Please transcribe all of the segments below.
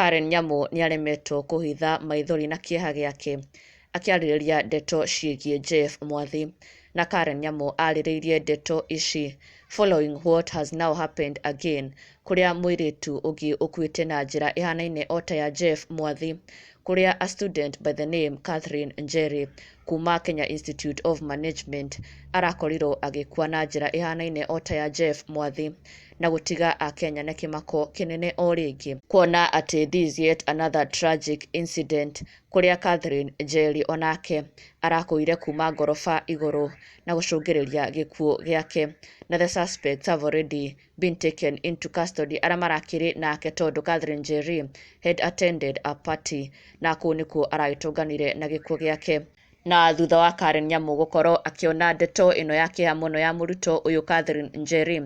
Karen Nyamu nĩaremetwo kũhitha maithori na kĩeha gĩake akĩarĩrĩria ndeto ciĩgiĩ Jeff Mwathi. Na Karen Nyamu arĩrĩirie ndeto ici following what has now happened again, kũrĩa mũirĩtu ũngĩ ũkuĩte na njĩra ĩhanaine o ta ya Jeff Mwathi, kũrĩa a student by the name Catherine Njeri kuma Kenya Institute of Management arakorirwo agĩkua na njĩra ĩhanaine o ta ya Jeff Mwathi, na gũtiga Akenya na kĩmako kĩnene o rĩngĩ, kuona atĩ this is yet another tragic incident kũrĩa Catherine Njeri onake arakũire kuma ngoroba igũrũ na gũcũngĩrĩria gĩkuũ gĩake. Na the suspects have already been taken into custody, arĩa marakĩrĩ nake, tondũ Catherine Njeri had attended a party na kũu nĩkuo aragĩtũnganire na gĩkuũ gĩake. Na thutha wa Karen Nyamu gũkorwo akĩona ndeto ĩno ya kĩeha mũno ya mũrutwo ũyũ Catherine Njeri,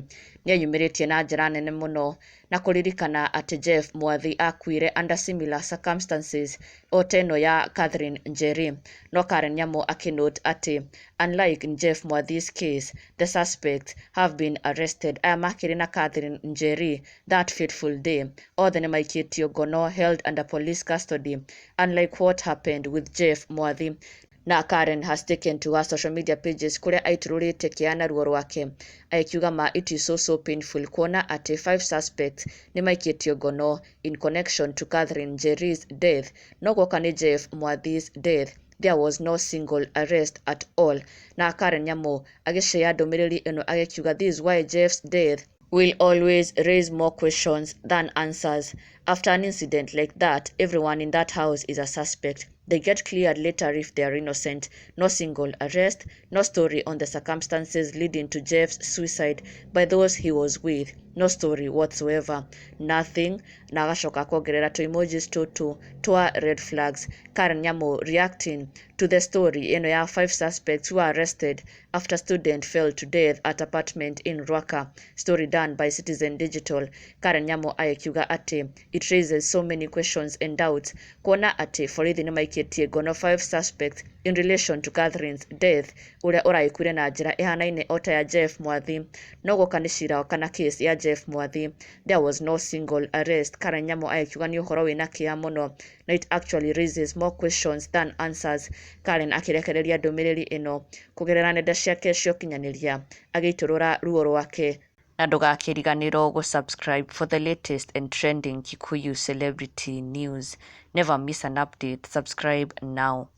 nĩeyumĩrĩtie na njĩra nene mũno na kũririkana atĩ Jeff Mwathi akuire under similar circumstances o ta ĩno ya Catherine Njeri. No Karen Nyamu akĩnote atĩ unlike in Jeff Mwathi's case, the suspects have been arrested. Aya makĩrĩ na Catherine Njeri that fateful day othe nĩmaikĩtio ngono, held under police custody, unlike what happened with Jeff Mwathi. Na Karen has taken to her social media pages, kũrĩa aitũrũrĩte kĩeha na ruo rwake, agĩkiuga ma it is so so painful kuona atĩ five suspects nĩmaikĩtio ngono in connection to Catherine Njeri's death, no guoka nĩ Jeff Mwathi's death there was no single arrest at all. Na Karen Nyamu agĩshare ndũmĩrĩri ĩno agĩkiuga, "This is why Jeff's death will always raise more questions than answers. After an incident like that, everyone in that house is a suspect. They get cleared later if they are innocent. No single arrest, no story on the circumstances leading to Jeff's suicide by those he was with. No story whatsoever. Nothing." Na agacoka kuongerera tũ emojis tũtũ twa red flags. Karen Nyamu reacting to the story ĩno ya five suspects who were arrested after student fell to death at apartment in Ruaka. Story done by Citizen Digital. Karen Nyamu agĩkiuga atĩ it raises so many questions and doubts kuona atĩ borithi nĩmaikĩtie ngono five suspects in relation to Catherine's death, ũrĩa ũragĩkuire na njĩra ĩhanaine o ta ya Jeff Mwathi, no guoka nĩ cira kana case ya Jeff Mwathi there was no single arrest. Karen Nyamu agĩkiuga nĩ ũhoro wĩna kĩeha mũno na it actually raises more questions than answers. Karen akĩrekereria ndũmĩrĩri ĩno kũgerera nenda ciake cia ũkinyanĩria agĩitũrũra ruo rwake. Na ndũgakĩriganĩrwo gũ-subscribe for the latest and trending Kikuyu celebrity news. Never miss an update. Subscribe now.